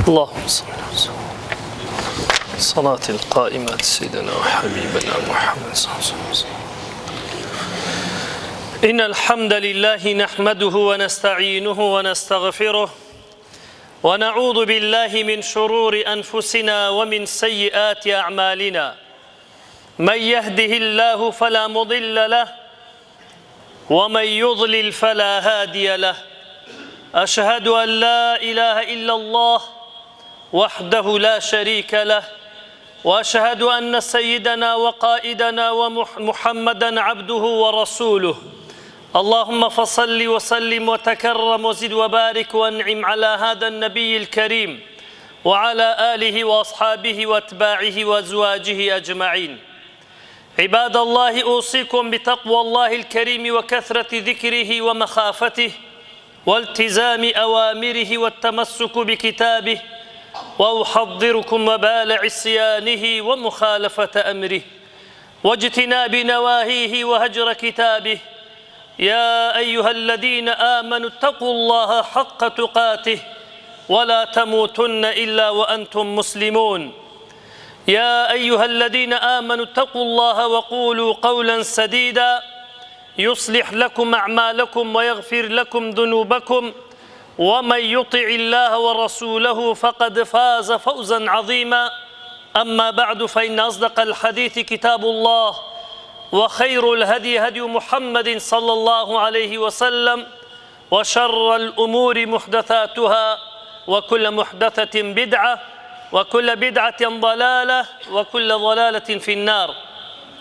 اللهم صل وسلم صلاة القائمات سيدنا وحبيبنا محمد صلى الله عليه وسلم. إن الحمد لله نحمده ونستعينه ونستغفره ونعوذ بالله من شرور أنفسنا ومن سيئات أعمالنا من يهده الله فلا مضل له ومن يضلل فلا هادي له أشهد أن لا إله إلا الله وحده لا شريك له وأشهد أن سيدنا وقائدنا ومحمدا عبده ورسوله اللهم فصل وسلم وتكرم وزد وبارك وانعم على هذا النبي الكريم وعلى آله وأصحابه وأتباعه وأزواجه أجمعين عباد الله أوصيكم بتقوى الله الكريم وكثرة ذكره ومخافته والتزام أوامره والتمسك بكتابه وأحذركم وبال عصيانه ومخالفة أمره واجتناب نواهيه وهجر كتابه يا أيها الذين آمنوا اتقوا الله حق تقاته ولا تموتن إلا وأنتم مسلمون يا أيها الذين آمنوا اتقوا الله وقولوا قولا سديدا يصلح لكم أعمالكم ويغفر لكم ذنوبكم ومن يطع الله ورسوله فقد فاز فوزا عظيما أما بعد فإن أصدق الحديث كتاب الله وخير الهدي هدي محمد صلى الله عليه وسلم وشر الأمور محدثاتها وكل محدثة بدعة وكل بدعة ضلالة وكل ضلالة في النار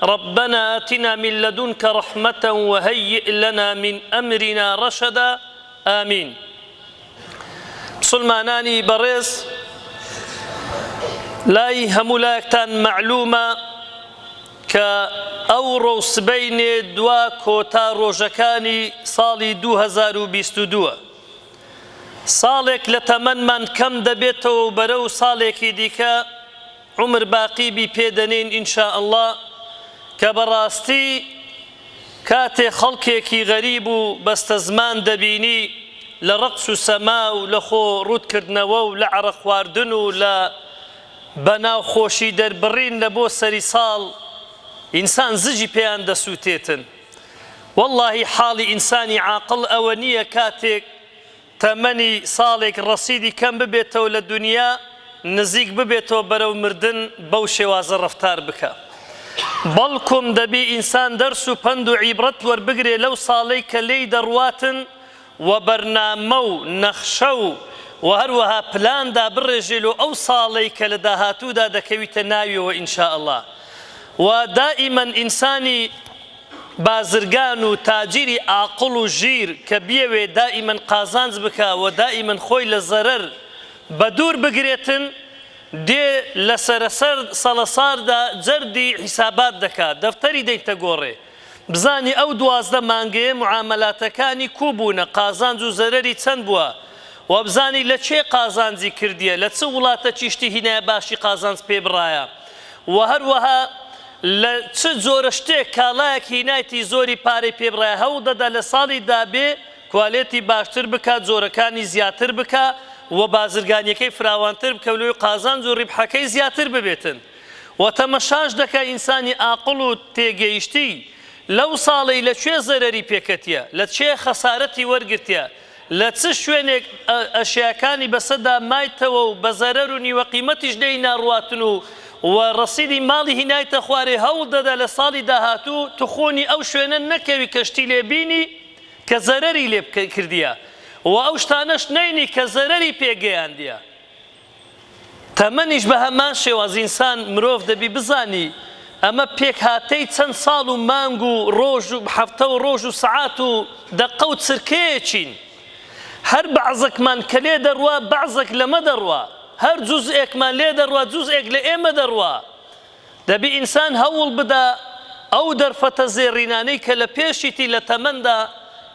ربنا آتنا من لدنك رحمة وهيئ لنا من أمرنا رشدا آمین. مسوڵمانانی بەڕێز لای هەموو لایەکتان مەعلومە کە ئەوڕۆ و سبەینێ دوا کۆتا ڕۆژەکانی ساڵی 2022 ساڵێک لە تەمەنمان کەم دەبێتەوە و بەرەو ساڵێکی دیکە عومر باقی بی پێ دەنێین ان شاء اللە کە بەڕاستی کاتێ خەڵکێکی غەریب و بەستەزمان دەبینی لە ڕەقس و سەما و لە خۆ ڕووت کردنەوە و لە عەڕەق خواردن و لە بەناو خۆشی دەربڕین لە بۆ سەری ساڵ ئینسان زجی پێیان دەسووتێتن وەڵڵاهی حاڵی ئینسانی عاقڵ ئەوە نییە کاتێک تەمەنی ساڵێک ڕەسیدی کەم ببێتەوە لە دونیا نزیک ببێتەوە بەرەو مردن بەو شێوازە ڕەفتار بکا بەڵکم دەبی ئینسان دەرس و پەند و عیبڕەت وەربگرێ لەو ساڵەی کە لێی دەڕواتن و بەرنامە و نەخشە و و هەروەها پلان دابڕێژێ لۆ ئەو ساڵەی کە لە داهاتوودا دەکەویتە ناویەوە ان شاء اللە و دائیمەن ئینسانی بازرگان و تاجیری ئاقڵ و ژیر کە بیەوێ دائیمەن قازانج بکا و دائیمەن خۆی لە زەرەر بە دوور بگرێتن دێ لە سەرەسەر سەڵەساردا جەردی حیسابات دەکا دەفتەری دەینتە گۆڕێ بزانی ئەو 12 مانگەیە معامەلاتەکانی کوو بوونە قازانج و زەرەری چەند بووە و بزانی لە کێ قازانجی کردیە لە چ وڵاتەکی شتی هینایە باشی قازانج پێ بڕایە و هەروەها لە چ جۆرە شتێک کاڵایەک هینایتی زۆری پارەی پێ بڕایە هەوڵ دەدا لە ساڵی دابێ کوالێتی باشتر بکا جۆرەکانی زیاتر بکا و بازرگانیەکەی فراوانتر بکە لۆی قازانج و ڕیبحەکەی زیاتر ببێتن و تەمەشاش دەکا ئینسانی ئاقڵ و تێگەیشتی لەو ساڵەی لە کوێ زەرەری پێکەتیە لە چێ خەسارەتی وەرگرتیە لە چ شوێنێک ئەشیاکانی بەسەدا مایتەوە و بە زەرەر و نیوە قیمەتیش لێی ناڕواتن و و ڕەسیدی ماڵی هینایتە خوارێ هەوڵ دەدا لە ساڵی داهاتوو تخونی ئەو شوێنە نەکەوی کە شتی لێ بینی کە زەرەری لێ کردیە و ئەو شتانەش نەینی کە زەرەری پێ گەیاندیە. تەمەنیش بە هەمان شێواز ئینسان مرۆڤ دەبی بزانی ئەمە پێکهاتەی چەند ساڵ و مانگ و ڕۆژ و هەفتە و ڕۆژ و سەعات و دەقە و چرکەیەکین هەر بەعزەکمان کە لێ دەڕوا بەعزەک لەمە دەڕوا هەر جوزئێکمان لێ دەڕوا جوزئێک لە ئێمە دەڕوا دەبی ئینسان هەوڵ بدا ئەو دەرفەتە زێڕینانەی کە لە پێشیتی لە تەمەندا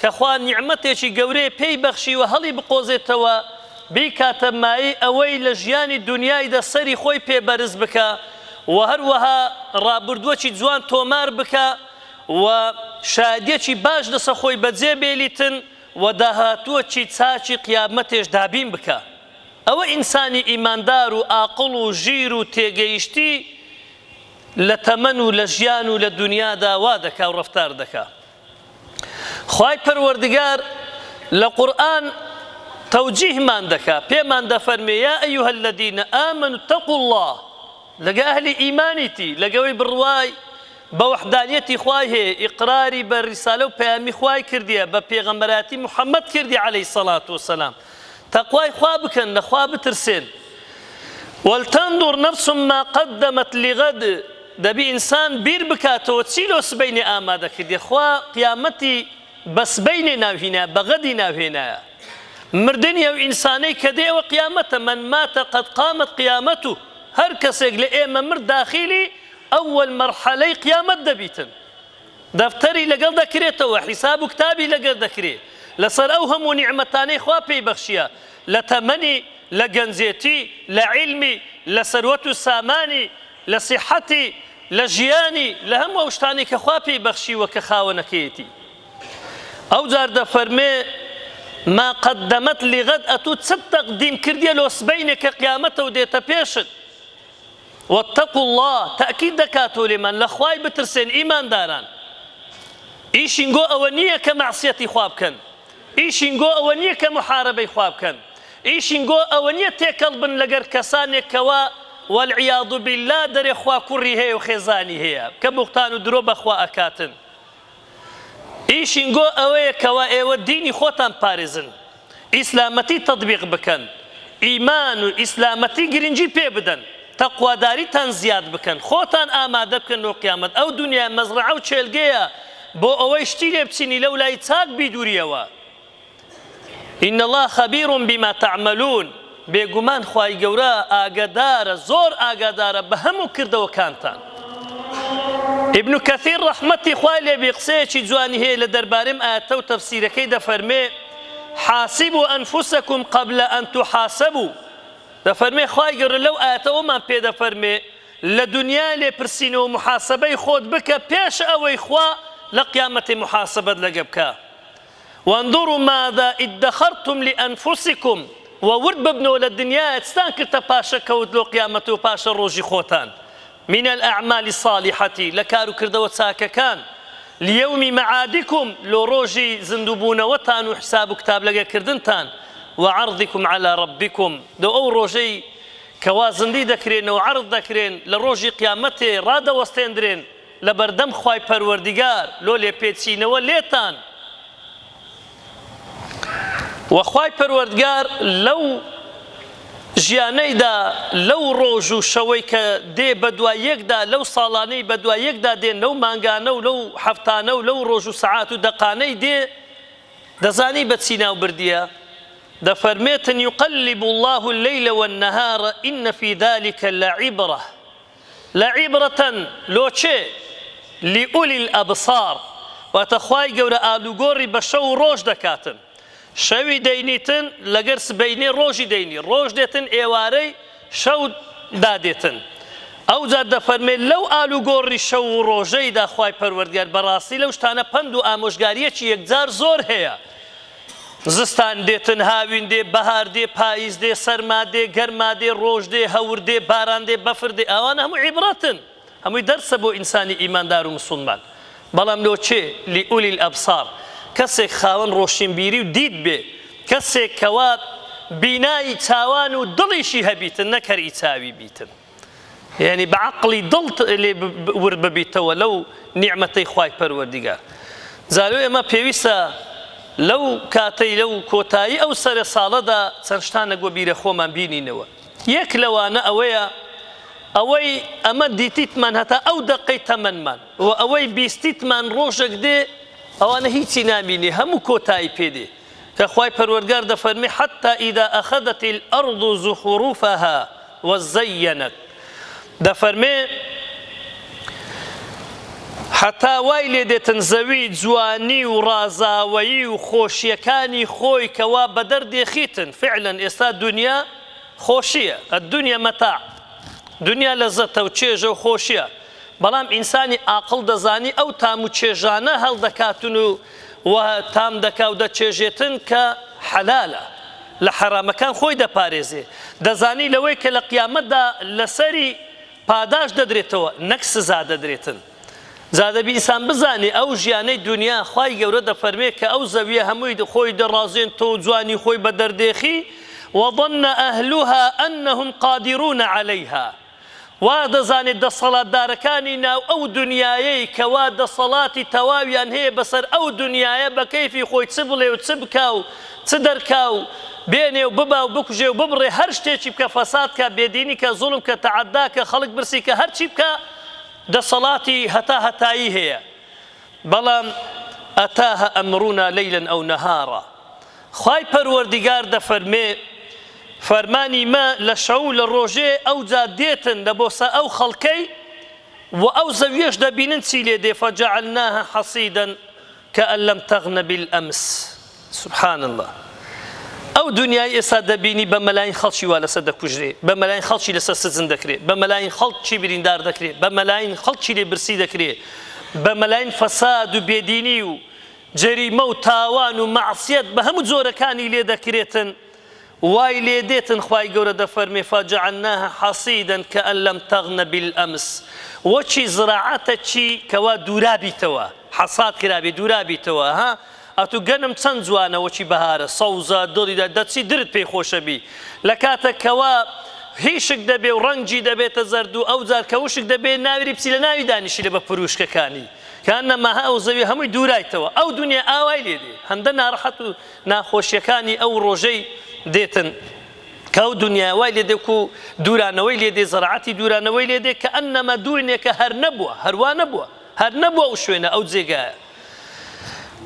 کە خوا نیعمەتێکی گەورەیە پێی بەخشیوە هەڵی بقۆزێتەوە بیکاتە مایەی ئەوەی لە ژیانی دونیایدا سەری خۆی پێ بەرز بکا و هەروەها ڕابردووەکی جوان تۆمار بکا و شایەدیەکی باش لەسەر خۆی بەجێ بێلیتن و داهاتووەکی چاکی قیامەتێش دابین بکا. ئەوە ئینسانی ئیماندار و ئاقڵ و ژیر و تێگەیشتی لە تەمەن و لە ژیان و لە دونیادا وا دەکا و ڕەفتار دەکا. خوای پەروەردگار لە قورئان تەوجیهمان دەکا پێمان دەفەرمێ یا ایها الذین آمنوا اتقوا اللە لەگە ئەهلی ئیمانیتی لەگەوەی بڕوای بە وەحدانیەتی خوای هەیە ئیقراری بە ریسالە و پەیامی خوای کردیە بە پێغەمبەراتی محەممەد کردی عەلەیهی سەڵات وسەلام تەقوای خوا بکەن لە خوا بترسێن ولتنظر نفس ما قدمت لغد دەبی ئینسان بیر بکاتەوە چی لۆ سبەینێ ئامادە کردیە خوا قیامەتی بە سبەینێ ناوهینایە بە غەدی ناوهێنایە مردنی ئەو ئینسانەی کە دێ ئەوە قیامەتە من مات قد قامت قیامته هەر کەسێک لە ئێمە مرد داخیلی ئەوەل مەرحەلەی قیامەت دەبیتن دەفتەری لەگەڵ دەکرێتەوە، حیساب و کتابی لەگەر دەکرێ، لەسەر ئەو هەموو نیعمەتانەی خوا پێی بەخشیە، لە تەمەنی، لە گەنجێتی، لە عیلمی، لە سەروەت و سامانی، لە سیحەتی، لە ژیانی، لە هەموو ئەو شتانەی کە خوا پێی بەخشیوە کە خاوەنەکەیەتی. ئەوجار دەفەرمێ، ما قدمت لغد، ئەتوو چت تەقدیم کردیە لۆ سبەینێ کە قیامەتە و دێتە پێشت. واتقوا اللە تەئکید دەکاتەوە لێمان لە خوای بترسێن ئیمانداران ئیشین گۆ ئەوە نییە کە مەعسیەتی خوا بکەن ئیشین گۆ ئەوە نییە کە محارەبەی خوا بکەن ئیشین گۆ ئەوە نییە تێکەڵ بن لەگەر کەسانێک کەوا والعیاذ باللە دەرێ خوا کوڕی هەیە و خێزانی هەیە کە بوختان و درۆ بەخوا ئەکاتن ئیشین گۆ ئەوەیە کەوا ئێوە دینی خۆتان پارێزن ئیسلامەتی تەتبیق بکەن ئیمان و ئیسلامەتی گرنگی پێ بدەن تەقواداریتان زیاد بکەن خۆتان ئامادە بکەن لۆ قیامەت ئەو دونیا مەزرەعە و چێلگەیە بۆ ئەوەی شتی لێ بچینی لەو لای چاک بیدوریەوە ان اللە خبیر بما تعملون بێگومان خوای گەورە ئاگەدارە زۆر ئاگادارە بە هەموو کردەوەکانتان. ابن کثیر ڕەحمەتی خوای لێ بێ قسەیەکی جوانی هەیە لە دەربارەی ئەم ئایەتە و تەفسیرەکەی دەفەرمێ حاسبوا انفسکم قبل ان تحاسبوا دەفەرمێ خوای گەورە لەو ئایەتە ئەومان پێ دەفەرمێ لە دنیا لێپرسینەوە محاسبەی خۆت بکە پێش ئەوەی خوا لە قیامەتی محاسبەت لەگە بکە وانظروا ماذا ادخرتم لانفسکم وە ورد ببنەوە لە دنیایا چتان کردتە پاشەکەوت لۆ قیامەت و پاشە ڕۆژی خۆتان من الاعمال الصالحە لە کارو کردەوە چاکەکان لیوم معادکم لۆ ڕۆژی زیندووبوونەوەتان و حساب و کتاب لەگە کردنتان وعرضکم علی ربکم لۆ ئەو ڕۆژەی کەوا زیندی دەکرێنەوە عەرض دەکرێن لە ڕۆژی قیامەتێ ڕادەوەستێندرێن لەبەردەم خوای پەروەردگار لۆ لێپێچینەوە لێتان وە خوای پەروەردگار لەو ژیانەیدا لەو ڕۆژ و شەوەی کە دێ بەدوای یەکدا لەو ساڵانەی بەدوای یەکدا دێن لەو مانگانە و لەو هەفتانە و لەو ڕۆژ و سەعات و دەقانەی دێ دەزانی بە چی ناو بردیە دەفەرمێتن یقلب الله الليل والنهار إن في ذلك لعبرة لعبرة لۆ کێ؟ لأولی الابصار واتە خوای گەورە ئالوگۆڕی بە شەو و ڕۆژ دەکاتن شەوی دەینیتن لەگەر سبەینێ ڕۆژی دەینی ڕۆژ دێتن ئێوارەی شەو دادێتن ئەوجا دەفەرمێ لەو ئالوگۆڕی شەو و ڕۆژەیدا خوای پەروەردگار بەڕاستی لەو شتانە پەند و ئامۆژگاریەکی یەکجار زۆر هەیە زستان دێتن، هاوین دێ، بەهار دێ، پاییز دێ، سەرما دێ، گەرما دێ، ڕۆژ دێ، هەور دێ، باران دێ، بەفر دێ، ئەوانە هەموو عیبرەتن، هەمووی دەرسە بۆ ئینسانی ئیماندار و مسوڵمان. بەڵام لۆ کێ؟ لئولی الابصار، کەسێک خاوەن ڕۆشنبیری و دید بێ، کەسێک کەوا بینای چاوان و دڵیشی هەبیتن نەک هەر ئی چاوی بیتن. یانی بە عەقڵی دڵ لێ ورد ببیتەوە لەو نیعمەتەی خوای پەروەردیگار. جا لۆ ئێمە پێویستە لەو کاتەی لەو کۆتایی ئەو سەرە ساڵەدا چەند شتانێک وە بیرە خۆمان بینینەوە. یەک لەوانە ئەوەیە ئەوەی ئەمە دیتیتمان هەتا ئەو دەقەی تەمەنمان و ئەوەی بیستیتمان ڕۆژێک دێ ئەوانە هیچی نامینێ هەموو کۆتایی پێ دێ. کە خوای پەروەردگار دەفەرمێ حتی اذا اخذت الارض زخرفها وزینت دەفەرمێ هەتا وای لێ دێتن زەوی جوانی و ڕازاوەیی و خۆشیەکانی خۆی کەوا بەدەر دێخیتن فعلا ئێستا دنیا خۆشیە الدنیا متاع دنیا لەزەتە و چێژە و خۆشیە بەڵام ئینسانی ئاقڵ دەزانی ئەو تام و چێژانە هەڵدەکاتن و و تام دەکا و دەچێژێتن کە حەلالە. لە حەرامەکان خۆی دەپارێزێ، دەزانی لەوەی کە لە قیامەتدا لەسەری پاداشت دەدرێتەوە نەک سزا دەدرێتن. جا دەبی ئینسان بزانێ ئەو ژیانەی دونیا خوای گەورە دەفەرمێ کە ئەو زەویە هەمووی خۆی دەڕازێنتەوە و جوانی خۆی بەدەردێخی، وظن اهلها انهم قادرون علیها، وا دەزانێ دەسەڵاتدارەکانی ناو ئەو دونیایەی کەوا دەسەڵاتی تەواویان هەیە بەسەر ئەو دونیایە بە کەیفی خۆی چ بڵێ و چ بکا و چ دەرکا و بێنێ و ببا و بکوژێ و ببڕێ هەر شتێکی بکا فەساد کا بێدینی کا زوڵم کە تەعەدا کە خەڵک برسی کە هەرچی بکا دەسەڵاتی هەتا هەتایی هەیە بەڵام اتاها امرنا لیلا او نهارا خوای پەروەردیگار دەفەرمێ فەرمانی مە لە شەو و لە ڕۆژێ ئەوجا دێتن لە بۆسە ئەو خەڵکەی و ئەو زەویەش دەبینن چی لێ دێ فجعلناها حصیدا کأن لم تغن بالامس سبحان اللە ئەو دنیای ئێستا دەبینی بە مەلاین خەڵکی وا لەسەر دەکوژرێ بە مەلاین خەڵکی لەسەر سجن دەکرێ بە مەلاین خەڵکی بریندار دەکرێ بە مەلاین خەڵکی لێ برسی دەکرێ بە مەلاین فەساد و بێدینی و جەریمە و تاوان و مەعسیەت بە هەموو جۆرەکانی لێ دەکرێتن وای لێ دێتن خوای گەورە دەفەرمێ فجعلناها حصیدا کأن لم تغن بالامس وەکی زراعەتەکی کەوا دوورابیتەوە حەساد کرابێ دوورابیتەوە ها ئەتوو گەنم چەند جوانە وەکی بەهارە سەوزە دڵی دە دەچی درت پێی خۆشەبی لە کاتە کەوا هیشک دەبێ و ڕەنگی دەبێتە زەرد و ئەوجار کە وشک دەبێ ناوری بچی لە ناوی دانیشی لە بە پروشکەکانی کانەما ئەو زەوی هەمووی دوورایتەوە ئەو دنیا ئاوای لێ دێ هەندە ناڕەحەت و ناخۆشیەکانی ئەو ڕۆژەی دێتن کە ئەو دنیا وای لێ دێ و دوورانەوەی لێ دێ زەراعەتی دوورانەوەی لێ دێ کە ئەنەما دوێنێکە هەر نەبووە هەروا نەبووە هەر نەبووە ئەو شوێنە ئەو جێگایە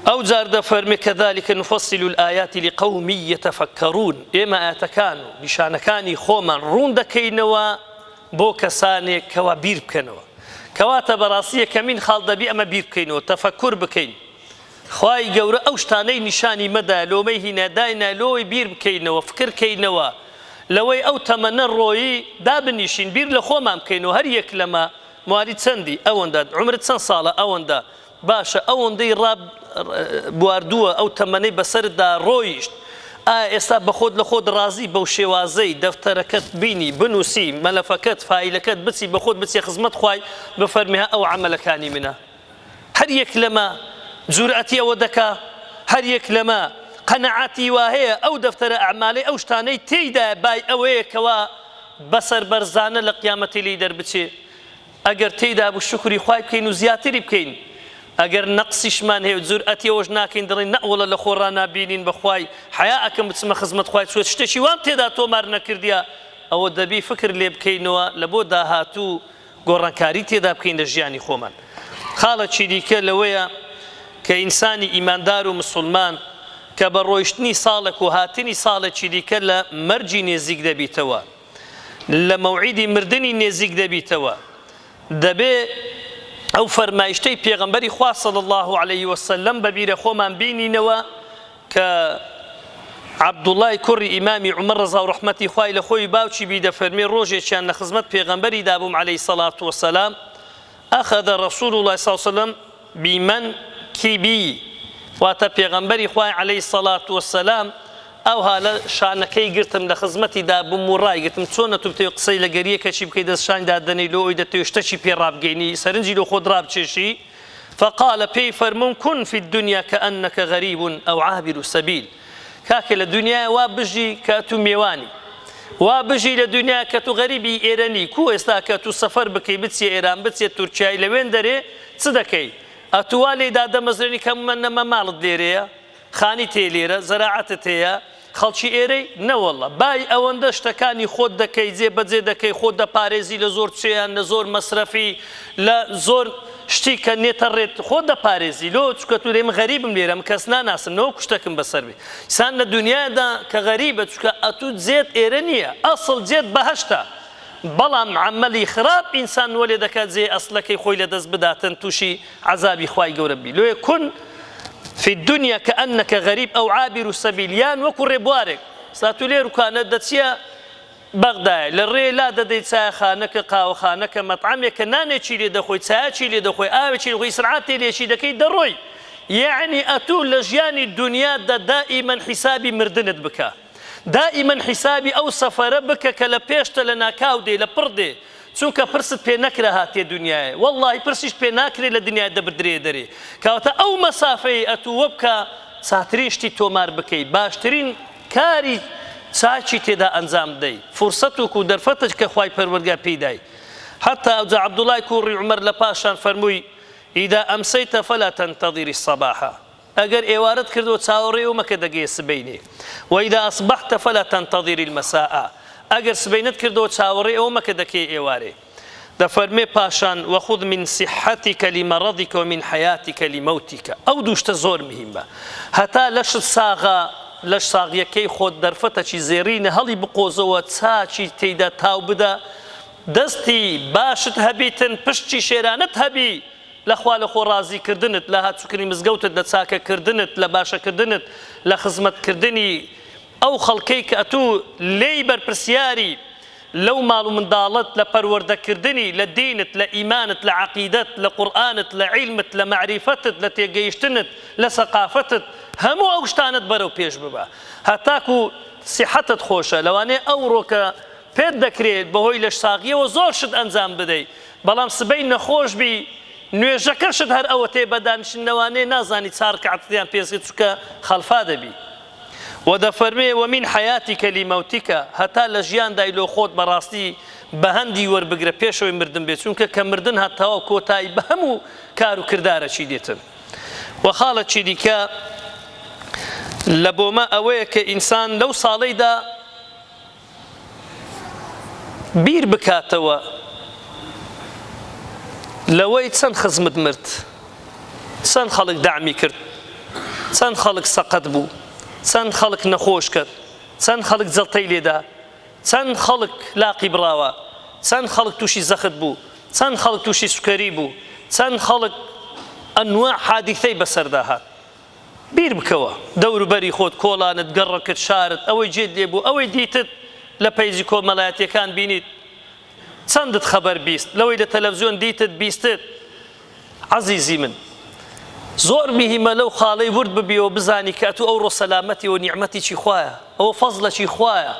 ئەوجار دەفەرمێ کذلک نفصل الآیات لقوم یتفکرون ئێمە ئایەتەکان و نیشانەکانی خۆمان ڕوون دەکەینەوە بۆ کەسانێک کەوا بیر بکەنەوە کەواتە بەڕاستی یەکەمین خاڵ دەبی ئەمە بیر بکەینەوە تەفەکور بکەین خوای گەورە ئەو شتانەی نیشانی مەدا لۆمەی هینا داینا لۆی بیر بکەینەوە فکر کەینەوە لەوەی ئەو تەمەنە ڕۆیی دابنیشین بیر لە خۆمان بکەینەوە هەر یەک لەمە موالی چەندی ئەوەندە عومرت چەند ساڵە ئەوەندە باشە ئەوەندەی ڕا بواردووە ئەو تەمەنەی بەسەرتدا ڕۆیشت ئایا ئێستا بەخۆت لەخۆت ڕازی بەو شێوازەی دەفتەرەکەت بینی بنوسی مەلەفەکەت فایلەکەت بچی بەخۆت بچیە خزمەت خوای بفەرمی ها ئەو عەمەلەکانی منە هەر یەک لەمە جورئەتی ئەوە دەکا هەر یەک لەمە قەناعەتی وا هەیە ئەو دەفتەرە ئەعمالەی ئەو شتانەی تێیدایە بای ئەوەیە کەوا بەسەربەرزانە لە قیامەتی لێی دەربچێ ئەگەر تێیدا بوو شوکری خوای بکەین و زیاتری بکەین، ئەگەر نەقسیشمان هەیە و جورئەتی ئەوەش ناکەین دەڵێین نەوەڵا لە خۆ ڕانابینین بەخوای حەیا ئەکەم بچمە خزمەت خوای چونکە شتێکی وام تێدا تۆمار نەکردیە، ئەوە دەبی فکر لێ بکەینەوە لە بۆ داهاتوو گۆڕانکاری تێدا بکەین لە ژیانی خۆمان. خاڵێکی دیکە لەوەیە کە ئینسانی ئیماندار و مسوڵمان کە بە ڕۆیشتنی ساڵێک و هاتنی ساڵێکی دیکە لە مەرگی نێزیک دەبیتەوە، لە مەوعیدی مردنی نێزیک دەبیتەوە دەبێ ئەو فەرمایشتەی پێغەمبەری خوا صلی اللە علیه وسلم بە بیرە خۆمان بینینەوە کە عەبدوڵای کوڕی ئیمامی عومەر ڕەزا و ڕەحمەتی خوای لە خۆی باوکی بی دەفەرمێ ڕۆژێکیان لە خزمەت پێغەمبەری دابووم عەلەیهی سەڵات وسەلام اخذ رسول اللە صلی اللە علیە وسلم بمنکبی واتە پێغەمبەری خوای علیە الصلوە والسلام ئەوها لە شانەکەی گرتم لە خزمەتی دا بووم و ڕایگرتم چۆن ئەتوو بتەوێ قسەی لە گەریەکەچی بکەی دەست شانی دادەنێی لۆ ئەوی دەتەوێ شتەکی پێ ڕابگەینی سەرنجی لۆ خۆت ڕابکێشی فقال پێی فەرمووم کن فی الدنیا کانک غریب او عابر سبیل کاکە لە دونیایە وا بژی کە ئەتوو مێوانی وا بژی لە دونیا کە تو غەریبی ئێرە نی کو ئێستا کە تو سەفەر بکەی بچیە ئێران بچیە تورکیای لەوێن دەرێ چ دەکەی ئەتوو وا لێی دادەمەزرێنی کە نەمە ماڵت لێرەیە خانیت هەیە لێرە زەراعەتت هەیە خەڵکی ئێرەی نەوەڵڵا بای ئەوەندە شتەکانی خۆت دەکەی جێ بەجێ دەکەی خۆت دەپارێزی لە زۆر چێیان لە زۆر مەسرەفی لە زۆر شتی کە نێتە ڕێت خۆت دەپارێزی لۆ چونکە تو دەی من غەریبم لێرە من کەس ناناسم نەوەک شتەکم بەسەر بێ ئینسان لە دونیادا کە غەریبە چونکە ئەتوو جێت ئێرە نییە ئەسڵ جێت بەهەشتە بەڵام عەمەلی خراپ ئینسان وەلێ دەکات جێ ئەسڵەکەی خۆی لەدەست بداتن تووشی عەزابی خوای گەورە ببی لۆیە کن فی الدنیا کأنک غریب او عابر سبیل یان وەکو ڕێبوارێک سا تو لێروکانە دەچیە بەغدایە لە ڕێ لا دەدەی چایەخانەکە قاوەخانەکە مەتعەمێکە نانێکی لێ دەخۆی چایەکی لێ دەخۆی ئاوێکی لێ دەخۆی ئیسراحەتێ لێکی دەکەی دەڕۆی یەعنی ئەتوو لە ژیانی دونیاتدا دائیمەن حیسابی مردنت بکە. دائیمەن حیسابی ئەو سەفەرە بکە کە لە پێشتە لە ناکاو دێ لە پڕ دێ چونکە پرست پێ نەکرا هاتیە دونیایێ وەڵاهی پرسیشت پێ ناکرێ لە دنیای دەبردرێیە دەرێ کەواتە ئەو مەسافەی ئەتوو وەبکە چاترین شتی تۆمار بکەی باشترین کاری چاکی تێدا ئەنجام بدەی فورسەتوک و دەرفەتەک کە خوای پەروەردگار پێی دای حەتا ئەوجا عەبدوڵای کوڕی عومەر لە پاشان فەرمووی اذا امسیت فلا تنتظر الصباح ئەگەر ئێوارەت کردەوە چاوەڕێی ئەوە مەکە دەگەیە سبەینێ، واذا اصبحت فلا تنتظر المساء ئەگەر سبەینەت کردەوە چاوەڕێی ئەوە مەکە دەکەیە ئێوارێ. دەفەرمێ پاشان وخذ من صحتک لمرضک ومن حیاتک لموتک ئەو دوو شتە زۆر مهیمە هەتا لەشت ساغە لەش ساغیەکەی خۆت دەرفەتەکی زێڕینە هەڵی بقۆزەوە چاکی تێیدا تاو بدە دەستی باشت هەبیتن پشتی شێرانەت هەبی لە خوا لە خۆ ڕازی کردنت، لە هاتوچوکردنی مزگەوتت، لە چاکە کردنت، لە باشە کردنت، لە خزمەت کردنی ئەو خەڵکەی کە ئەتوو لێی بەرپرسیاری، لەو ماڵ و منداڵت، لە پەروەردە کردنی، لە دینت، لە ئیمانت، لە عەقیدەت، لە قورئانت، لە عیلمت، لە مەعریفەتت، لە تێگەیشتنت، لە سەقافەتت، هەموو ئەو شتانەت بەرەو پێش ببە هەتاکو سیحەتت خۆشە، لەوانەیە ئەوڕۆکە پێت دەکرێت بەهۆی لەشساغیەوە زۆر شت ئەنجام بدەی، بەڵام سبەی نەخۆش بی نوێژەکەشت هەر ئەوەتەیە بە دانیشتن لەوانەیە نازانی چار ڕکعەتت یان پێنج کرد چونکە خەڵفا دەبی وە دەفەرمێ ومن حیاتک لموتک هەتا لە ژیاندای لۆ خۆت بەڕاستی بەهەندی وەربگرە پێشەوەی مردن بێ چونکە کە مردن هات تەواو کۆتایی بە هەموو کار و کردارەکی دێتن وە خاڵەکی دیکە لە بۆمە ئەوەیە کە ئینسان لەو ساڵەیدا بیر بکاتەوە لەوەی چەند خزمت مرد، چەند خەڵک دەعمی کرد، چەند خەڵک سەقەت بوو، چەند خەڵک نەخۆش کەت، چەند خەڵک جەڵتەی لێدا، چەند خەڵک لاقی بڕاوە، چەند خەڵک تووشی زەخت بوو، چەند خەڵک تووشی سوکەری بوو، چەند خەڵک ئەنواع حادیثەی بەسەردا هات. بیر بکەوە دەور و بەری خۆت، کۆڵانت، گەڕەکت، شارت، ئەوەی جێت لێ بوو، ئەوەی دیتت لە پەیجی کۆمەلایەتیەکان بینیت، چەندت خەبەر 20، لەوەی لە تەلەفزیۆن دیتت بیستت. عەزیزی من زۆر مهیمە لەو خاڵەی ورد ببیەوە بزانی کە ئەتوو ئەوڕۆ سەلامەتی و نیعمەتیکی خوایە، ئەوە فەزڵەکی خوایە،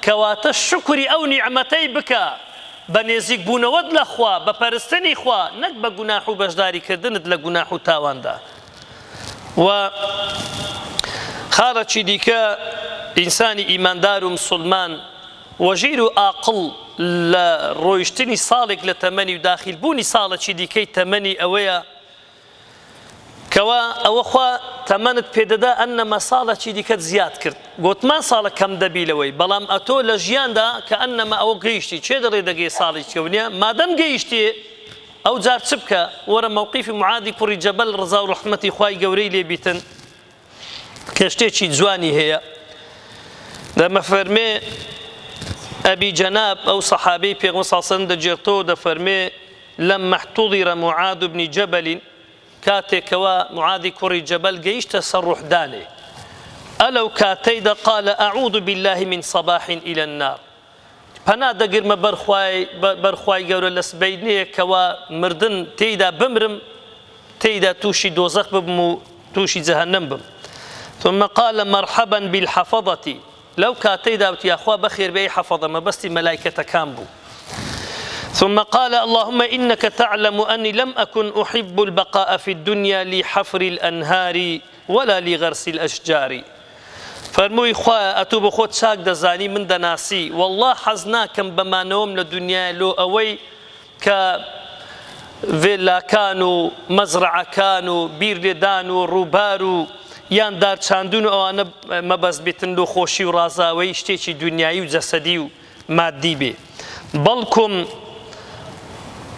کەواتە شوکری ئەو نیعمەتەی بکە بە نێزیک بوونەوەت لە خوا، بە پەرستنی خوا، نەک بە گوناح و بەشداری کردنت لە گوناح و تاواندا. و خاڵەکی دیکە ئینسانی ئیماندار و مسوڵمان وەژیر و ئاقڵ لە ڕۆیشتنی ساڵێک لە تەمەنی و داخیل بوونی ساڵەکی دیکەی تەمەنی ئەوەیە کەوا ئەوە خوا تەمەنت پێدەدا ئەنەمە ساڵەکی دیکەت زیاد کرد گۆتمان ساڵە کەم دەبی لەوەی بەڵام ئەتۆ لە ژیاندا کە ئەنەمە ئەوە گەیشتی چێ دەڵێ دەگەی ساڵی چکە نیە مادەم گەیشتێ ئەو جار چ بکە؟ وەرە مەوقیفی معادی کوڕی جەبەل ڕەزا و ڕەحمەتی خوای گەورەی لێ بیتن کە شتێکی جوانی هەیە دەمەفەرمێ ئەبی جەناب ئەو سەحابەی پێغەمبەر صلی الله علیه و سلم دەگێڕتەوە دەفەرمێ لما احتضر معاذ بن جبل کاتێک کەوا معاذی کوڕی جەبەل گەیشتە سەر ڕوحدانێ ئەلەو کاتەیدا قال اعوذ بالله من صباح الى النار پەنا دەگرمە بەر خوای بەر خوای گەورە لە سبەینێ کەوا مردن تێیدا بمرم تێیدا تووشی دۆزەخ ببم و تووشی جەهەنەم بم ثم قال مرحبا بالحفظة لەو کاتەیدا وتی یاخوا بەخێر بێی حەفەظە مەبەستی مەلایکەتەکان بوو ثم قال اللهم إنك تعلم أني لم أكن أحب البقاء في الدنيا لحفر الأنهار ولا لغرس الأشجار فەرمووی، خوایە ئەتوو بە خۆت چاک دەزانی من دەناسی، وەڵڵا حەز ناکەم بە مانەوەم لە دونیای لۆ ئەوەی کە ڤێللاکان و مەزرەعەکان و بیر لێدان و ڕووبار و یان دار چاندن و ئەوانە مەبەست بێتن لۆ خۆشی و ڕازاوەیی شتێکی دونیایی و جەسەدی و مادی بێ بەڵکم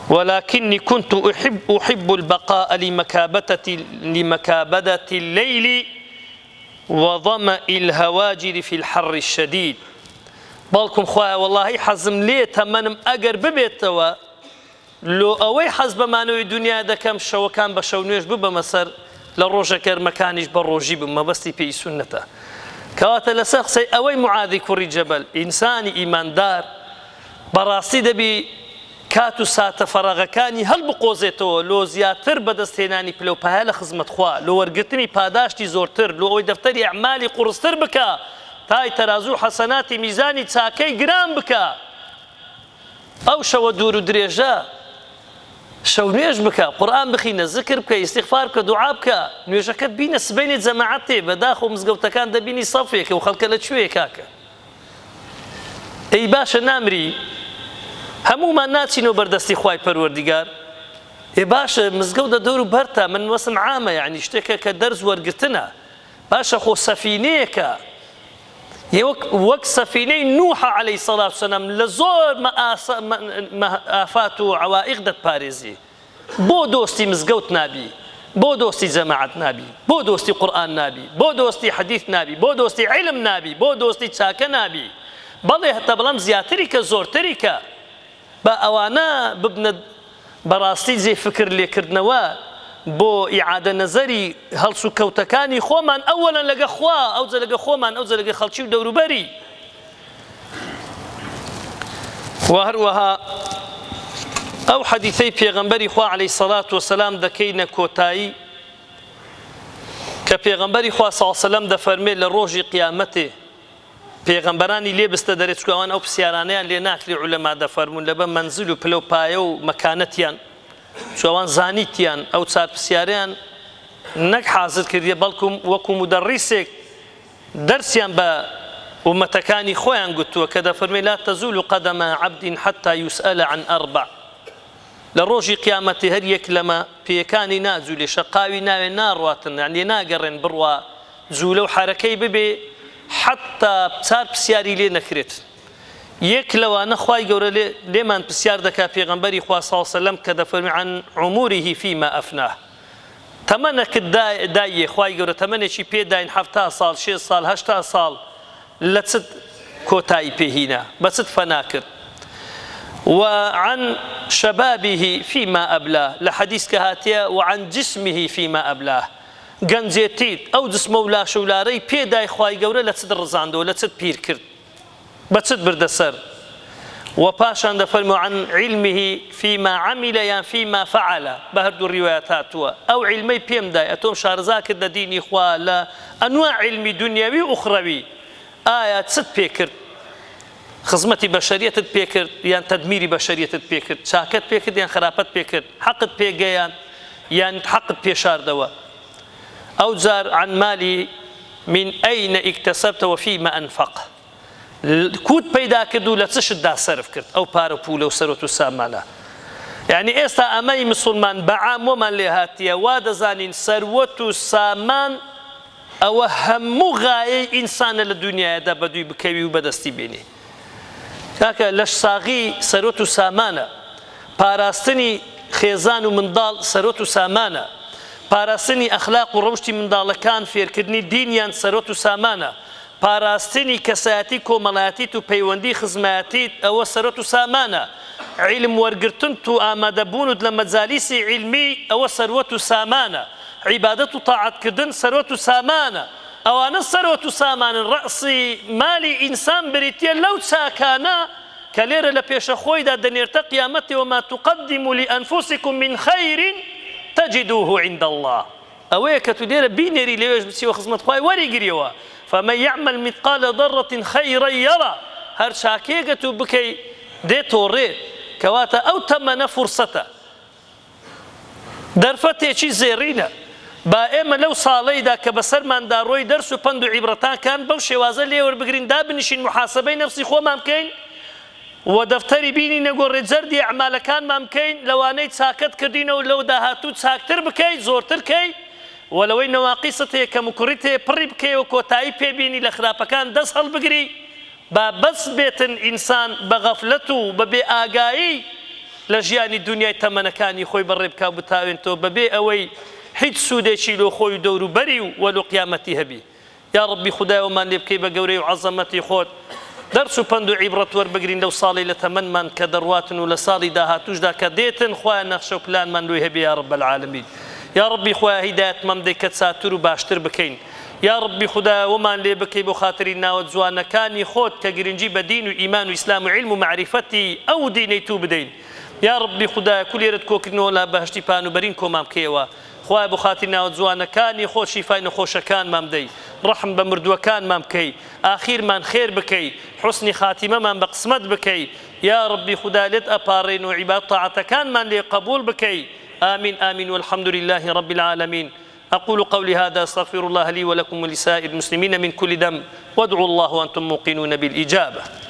ولكني كنت أحب أحب البقاء لمكابدة لمكابدة الليل وظمأ الهواجر في الحر الشديد بەڵکم خوایە وەڵاهی حەزم لێ تەمەنم ئەگەر ببێتەوە لۆ ئەوەی حەز بە مانەوەی دونیا دەکەم شەوەکان بە شەو نوێژ ببەمە سەر لە ڕۆژە گەرمەکانیش بە ڕۆژی بم مەبەستی پێی سوننەتە کەواتە لەسەر قسەی ئەوەی معاذی کوڕی جەبەل ئینسانی ئیماندار بەڕاستی دەبی کات و ساتە فەراغەکانی هەڵبقۆزێتەوە لۆ زیاتر بەدەست هێنانی پلە و پایە لە خزمەت خوا، لۆ وەرگرتنی پاداشتی زۆرتر، لۆ ئەوەی دەفتەری ئەعمالی قوڕستر بکا. تای تەرازوو حەسەناتی میزانی چاکەی گران بکا. ئەو شەوە دوور و درێژە شەو نوێژ بکە، قورئان بخینە، زکر بکە، ئیستیغفار بکە، دوعا بکە، نوێژەکەت بینە سبەینێ جەماعەت تێ، بەداخەوە مزگەوتەکان دەبینی سەفێکە و خەڵکە لە کوێیە کاکە؟ ئەی باشە نامری؟ هەموومان ناچینەوە بەردەستی خوای پەروەردیگار؟ ئێ باشە مزگەوت لە دەور و بەرتە، من وەسم عامە یەعنی شتێکە کە دەرس وەرگرتنە، باشە خۆ سەفینەیەکە وەک وەک سەفینەی نوح علیە سڵات وسلام لە زۆر ئافات و عەوائیق دەتپارێزی. بۆ دۆستی مزگەوت نابی، بۆ دۆستی جەماعەت نابی، بۆ دۆستی قورئان نابی، بۆ دۆستی حەدیث نابی، بۆ دۆستی عیلم نابی، بۆ دۆستی چاکە نابی. بەڵێ هەتە بەڵام زیاتری کە زۆرتری کە. با ئەوانە ببنە بەڕاستی جێی فکر لێکردنەوە بۆ ئیعادە نەزەری هەڵسوکەوتەکانی خۆمان ئەوەلەن لەگە خوا ئەوجە لەگە خۆمان ئەوجە لەگە خەڵکی و دەوروبەری. وە هەروەها ئەو حەدیثەی پێغەمبەری خوا عەلەیهی سەڵات وەسەلام دەکەینە کۆتایی کە پێغەمبەری خوا صلی الله علیه وسلم دەفەرمێ لە ڕۆژی قیامەتێ پێغەمبەرانی لێ بستە دەرێ چونکە ئەوان ئەو پرسیارانەیان لێ ناکرێ عولەما دەفەرموون لەبە مەنزل و پلە و پایە و مەکانەتیان چونکە ئەوان زانیتیان ئەو چار پرسیارەیان نەک حازر کردیە بەڵکو وەکو مودەڕیسێک دەرسیان بە ئومەتەکانی خۆیان گوتووە کە دەفەرمێ لا تزول قدم عبد حتى يسأل عن أربع لە ڕۆژی قیامەتی هەر یەک لەمە پێیەکانی ناجولێ شەقاوی ناوێ ناڕواتن یان لێ ناگەڕێن بڕوا جولە و حەرەکەی ببێ حەتتا چار پسیاری لێ نەکرێت یەک لەوانە خوای گەورە لێ لێمان پسیار دەکا پێغەمبەری خوا صلی اللە علیە وسلم کە دەفەرموێ عن عمره فیما افناه تەمەنەکت دایێ خوای گەورە تەمەنێکی پێ داین 70 ساڵ 60 ساڵ 80 ساڵ لە چت کۆتایی پێ هینا بە چت فەنا کرد وعن شبابه فيما أبلاه لە حەدیث کە هاتیە وعن جسمه فيما أبلاه گەنجێتیت، ئەو جسمە و لاشە و لارەی پێ دای خوای گەورە لە چت ڕزاندەوە، لە چت پیر کرد، بە چت بردە سەر؟ وە پاشان دەفەرموێ عن علمه فیما عمل یان فیما فعل بە هەردوو ڕیوایەت هاتووە، ئەو عیلمەی پێم دای ئەتۆم شارەزا کرد لە دینی خوا لە ئەنواع عیلمی دونیاوی و ئوخرەوی، ئایا چت پێ کرد؟ خزمەتی بەشەریەتت پێ کرد یان تەدمیری بەشەریەتت پێ کرد؟ چاکەت پێ کرد یان خراپەت پێ کرد؟ حەقت پێ گەیاند یان حەقت پێ شاردەوە؟ ئەوجار عن مالی من أین اکتسبت وفیما انفق کووت پەیدا کرد و لە چ شتدا سەرف کرد ئەو پارە و پوولە و سەروەت و سامانە؟ یعنی ئێستا ئەمەی مسوڵمان بە عام وەمان لێ هاتیە وا دەزانین سەروەت و سامان ئەوە هەموو غایەی ئینسانە لە دونیایەدا بەدووی بکەوی و بەدەستی بێنی. کاکە لەشساغی سەروەت و سامانە، پاراستنی خێزان و منداڵ سەروەت و سامانە، پاراستنی ئەخلاق و ڕەوشتی منداڵەکان فێرکردنی دینیان سەروەت و سامانە، پاراستنی کەسایەتی کۆمەڵایەتیت و پەیوەندی خزمایەتیت ئەوە سەروەت و سامانە، عیلم وەرگرتنت و ئامادەبوونت لە مەجالیسی عیلمی ئەوە سەروەت و سامانە. عیبادەت و تاعەت کردن سەروەت و سامانە، ئەوانە سەروەت و سامانن، ڕەئسی مالی ئینسان بریتیە لەو چاکانە کە لێرە لە پێشە خۆیدا دەنێرتە قیامەتێ وما تقدموا لانفسکم من خیر تجدوه عند اللە ئەوەیە کە تو لێرە بینێری لەوێش بچیەوە خزمەت خوای وەریگریەوە فمن یعمل مثقال ذرة خیرا یره هەر چاکەیەک ئەتوو بکەی دێتۆ ڕێ کەواتە ئەو تەمەنە فرسەتە دەرفەتێکی زێڕینە با ئێمە لەو ساڵەیدا کە بەسەرماندا ڕۆی دەرس و پەند و عیبرەتانکان بەو شێوازە لێ وەربگرین دابنیشین موحاسەبەی نەفسی خۆمان بکەین و دەفتەری بینینە گۆڕێ جەردی ئەعمالەکانمان بکەین لەوانەی چاکەت کردینەوە لەو داهاتوو چاکتر بکەی زۆرتر کەی و لەوەی نەواقیست هەیە کەموکوڕیت هەیە پڕی بکەیەوە کۆتایی پێ بینی لە خراپەکان دەست هەڵبگری با بەس بێتن ئینسان بە غەفلەت و بە بێ ئاگایی لە ژیانی دونیای تەمەنەکانی خۆی بەڕێ بکا و بتاوێنتەوە بە بێ ئەوەی هیچ سوودێکی لۆ خۆی و دەور و بەری و وە لۆ قیامەتی هەبی. یا ڕەبی خودایە وەمان لێ بکەی بە گەورەی و عەزەمەتی خۆت دەرس و پەند و عیبڕەت وەربگرین لەو ساڵەی لە تەمەنمان کە دەڕواتن و لە ساڵی داهاتووشدا کە دێتن خوایە نەخشە و پلانمان لۆی هەبێ یا رب العالمین. یا ڕەبی خوایە هیدایەتمان بدەی کە چاتر و باشتر بکەین. یاڕەبی خودایە وەمان لێ بکەی بۆ خاتری ناوە جوانەکانی خۆت کە گرنگی بە دین و ئیمان و ئیسلام و عیلم و مەعریفەتی ئەو دینەی تو بدەین یاڕەبی خودایە کولێرت کۆکردنەوە لە بەهەشتی پان و بەرین کۆمان بکەیەوە خوایە بۆ خاتری ناوە جوانەکانی خۆت شیفای نەخۆشەکانمان بدەی. ڕەحم بە مردووەکانمان بکەی ئاخیرمان خێر بکەی حوسنی خاتیمەمان بە قسمەت بکەی یاڕەبی خودا لێت ئەپاڕێین و عیباد تاعەتەکانمان لێ قبوڵ بکەی آمین آمین والحمد لله رب العالمین أقول قولي هذا استغفر الله لي ولكم ولسائر المسلمين من كل ذنب وادعوا الله وأنتم موقنون بالإجابة.